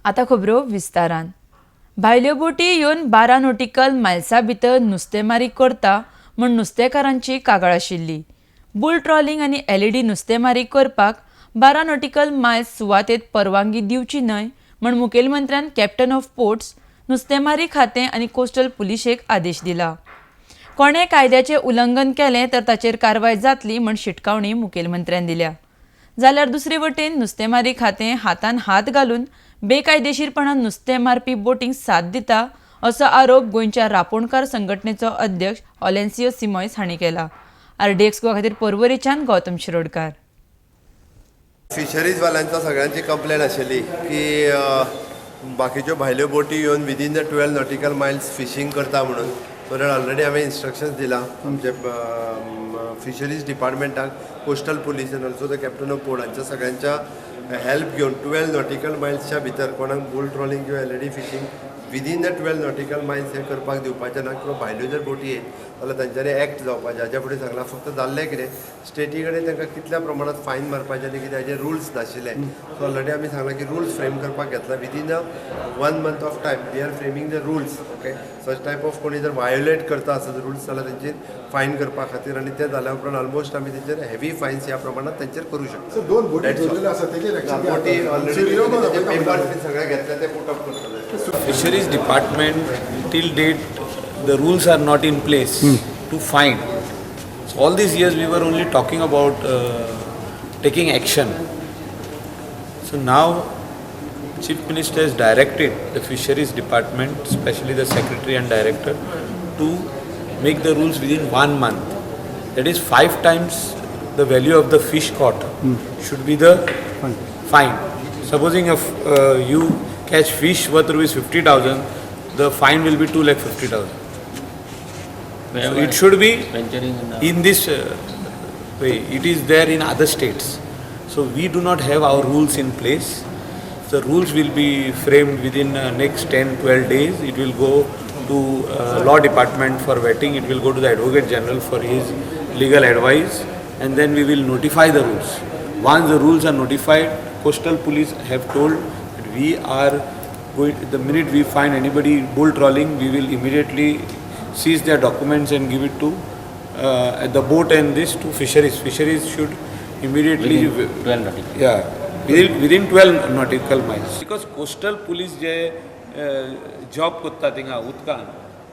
आतां खबरो विस्तारान. भायल्यो बोटी येवन 12 नॉटिकल मायल्सा भितर नुस्तेमारी करता म्हूण नुस्तेकारांची कागाळ आशिल्ली. बुल ट्रॉलिंग आनी एलईडी नुस्तेमारी करपाक 12 नॉटिकल मायल्स सुवातेत परवानगी दिवची न्हय म्हूण मुखेलमंत्र्यान कॅप्टन ऑफ पोर्ट्स, नुस्तेमारी खातें आनी कोस्टल पुलिशेक आदेश दिला. कोणें कायद्याचें उल्लंघन केलें तर ताचेर कारवाय जातली म्हूण शिटकावणी मुखेलमंत्र्यान दिल्या. जाल्यार दुसरे वटेन नुस्तेमारी खातें हातान हात घालून बेकायदेशीरपणान नुस्तें मारपी बोटींक साथ दिता, असो आरोप गोंयच्या रापोणकार संघटनेचो अध्यक्ष ऑलेन्सियो सिमॉयस हांणी केला. आरडीएक्स गोवा खातीर पर्वरीच्यान गौतम शिरोडकार. फिशरीजवाल्यांचा सगळ्यांची कंप्लेन आशिल्ली की बाकीच्यो भायल्यो बोटी येवन within the 12 nautical miles fishing करता म्हणून. सो that already हांवें इन्स्ट्रक्शन्स दिला आमचे fisheries डिपार्टमेंटाक, coastal police and also the captain of port हांच्या सगळ्यांच्या हेल्प घेवन 12 नॉटिकल मायल्सच्या भितर कोणाक बुल ट्रॉलिंग किंवा LED fishing within the 12 nautical miles हें करपाक दिवपाचें ना किंवा भायल्यो जर बोटी येत जाल्यार तांच्यांनी एक्ट जावपाचें. हाज्या फुडें सांगलां. फक्त जाल्लें कितें, स्टेटी कडेन तांकां कितल्या प्रमाणांत फायन मारपाचें आनी कितें हाजे रुल्स नाशिल्ले. सो ऑलरेडी आमी सांगलां की रुल्स फ्रेम करपाक घेतला. Within a one month of time we are framing the rules, okay? Such type of कोणी जर वायोलेट करता आसत रुल्स जाल्यार तेंचेर फायन करपा खातीर आनी ते जाल्या उपरांत ऑलमोस्ट आमी तेंचेर हेवी फायन्स ह्या प्रमाणात तेंचेर करूं शकता. सर, दोन बोटी That's all. जोडलेले आसा, तेजेर एक्शन? बोटी ऑलरेडी पेपर्स बी सगळे घेतले, ते पुट अप करतले. Fisheries department, till date the rules are not in place to find. So all these years we were only talking about taking action. So now Chief Minister has directed the fisheries department, especially the secretary and director, to make the rules within one month. That is, five times the value of the fish caught should be the fine. Supposing if you catch fish worth ₹50,000, the fine will be 2,50,000. So it should be venturing in the in this way. It is there in other states. So we do not have our rules in place. The rules will be framed within next 10 12 days. It will go to law department for vetting. It will go to the Advocate General for his legal advice, and then we will notify the rules. Once the rules are notified, coastal police have told that we are going, the minute we find anybody bull trawling, we will immediately seize their documents and give it to the boat and this to fisheries. Fisheries should immediately within 12 nautical. Yeah, within 12 nautical miles. Because coastal police J job करता थिंगा उदकान,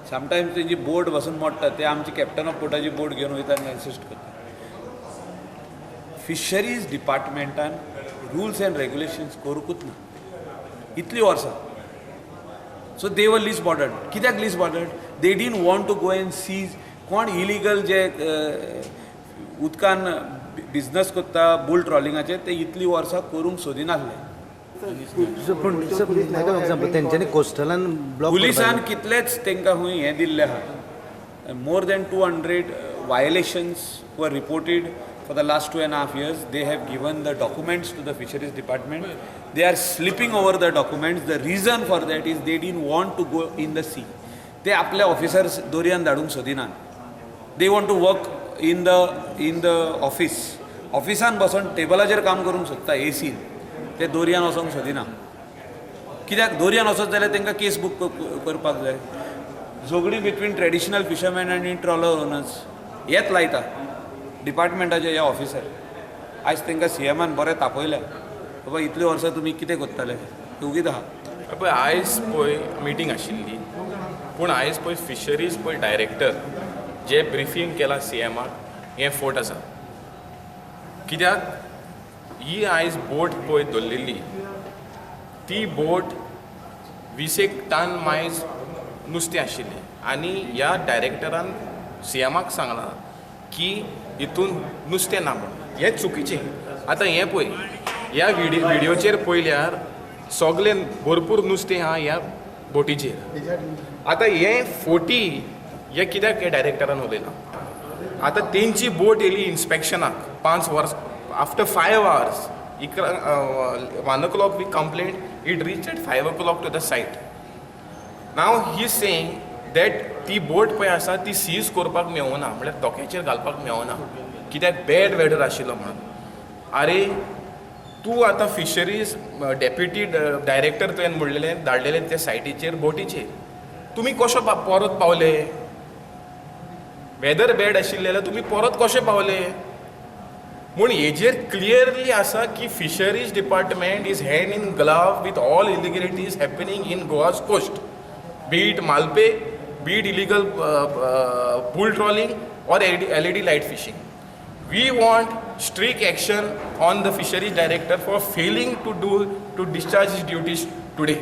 sometimes तेंची बोट बसून मोडटा. ते आमची captain of पोर्टाची बोट घेवन वयता आनी असिस्ट करता. फिशरीज डिपार्टमेंटान रुल्स एंड रेगुलेशन्स करूंकूच ना इतलीं वर्सां. So they were least bothered. कित्याक least bothered? They didn't want to go and seize कोण इलिगल जे उदकान बिजनस करता बुल ट्रॉलिंगाचे, ते इतलीं वर्सां करूंक सोदिनासले. पूण एक्झाम्पल तेंच्यांनी कोस्टलान ब्लॉक पुलिसान कितलेच तांकां खंय हें दिल्लें आहा. More than 200 violations were reported for the last 2.5 years. They have given the documents to the fisheries department. They are sleeping over the documents. The reason for that is they didn't want to go in the sea. ते आपले officers दर्यान धाडूंक सोदिनात. They want to work in the office. ऑफिसान बसून टेबलाचेर काम करूंक सोदता एसीन. ते दर्यान वचोंक सोदिना. कित्याक दर्यान वचत जाल्यार तांकां केस बूक करपाक जाय. झगडी बिटवीन ट्रेडिशनल फिशरमॅन आनी ट्रॉलर ओनर्स हेच लायता डिपार्टमेंटाचे हे ऑफिसर. आयज तांकां सीएमान बरें तापयलें, बाबा इतलीं वर्सां तुमी कितें करताले? ते उगीत आहा. पळय, आयज पळय मिटींग आशिल्ली, पूण आयज पळय फिशरीज पळय डायरेक्टर जे ब्रिफींग केलां सीएमाक, हें फोट आसा. कित्याक ही आयज बोट पळय दवरलेली, ती बोट 20 एक टन मायज नुस्तें आशिल्लें आनी ह्या डायरेक्टरान सीएमाक सांगलां की हितून नुस्तें ना म्हणून. हें चुकीचें. आतां हें पळय, ह्या विडियोचेर पळयल्यार सगळें भरपूर नुस्तें आहा ह्या बोटीचेर. आतां हें फोटी हें कित्याक हे डायरेक्टरान उलयलां? आतां तेंची बोट येयली इन्स्पेक्शनाक 5 वर्स, after 5 hours. 11, 1 o'clock we complain, it reach at 5 o'clock to the site. Now he saying that ती बोट पळय आसा ती सीज करपाक मेवना, म्हळ्यार धोक्याचेर घालपाक मेवना, कित्याक बॅड वेदर आशिल्लो म्हणून. आरे. तूं आतां फिशरीज डेप्युटी डायरेक्टर तुवें म्हणलेलें धाडलेले त्या सायटीचेर बोटीचेर, तुमी कशें परत पावले? वेदर बॅड आशिल्लें जाल्यार तुमी परत कशें पावले? म्हूण हेजेर क्लियरली आसा की fisheries department is hand in glove with all illegalities happening in Goa's coast, be it Malpe, be it illegal bull trawling or LED light fishing. We want strict action on the fisheries director for failing to discharge his duties today.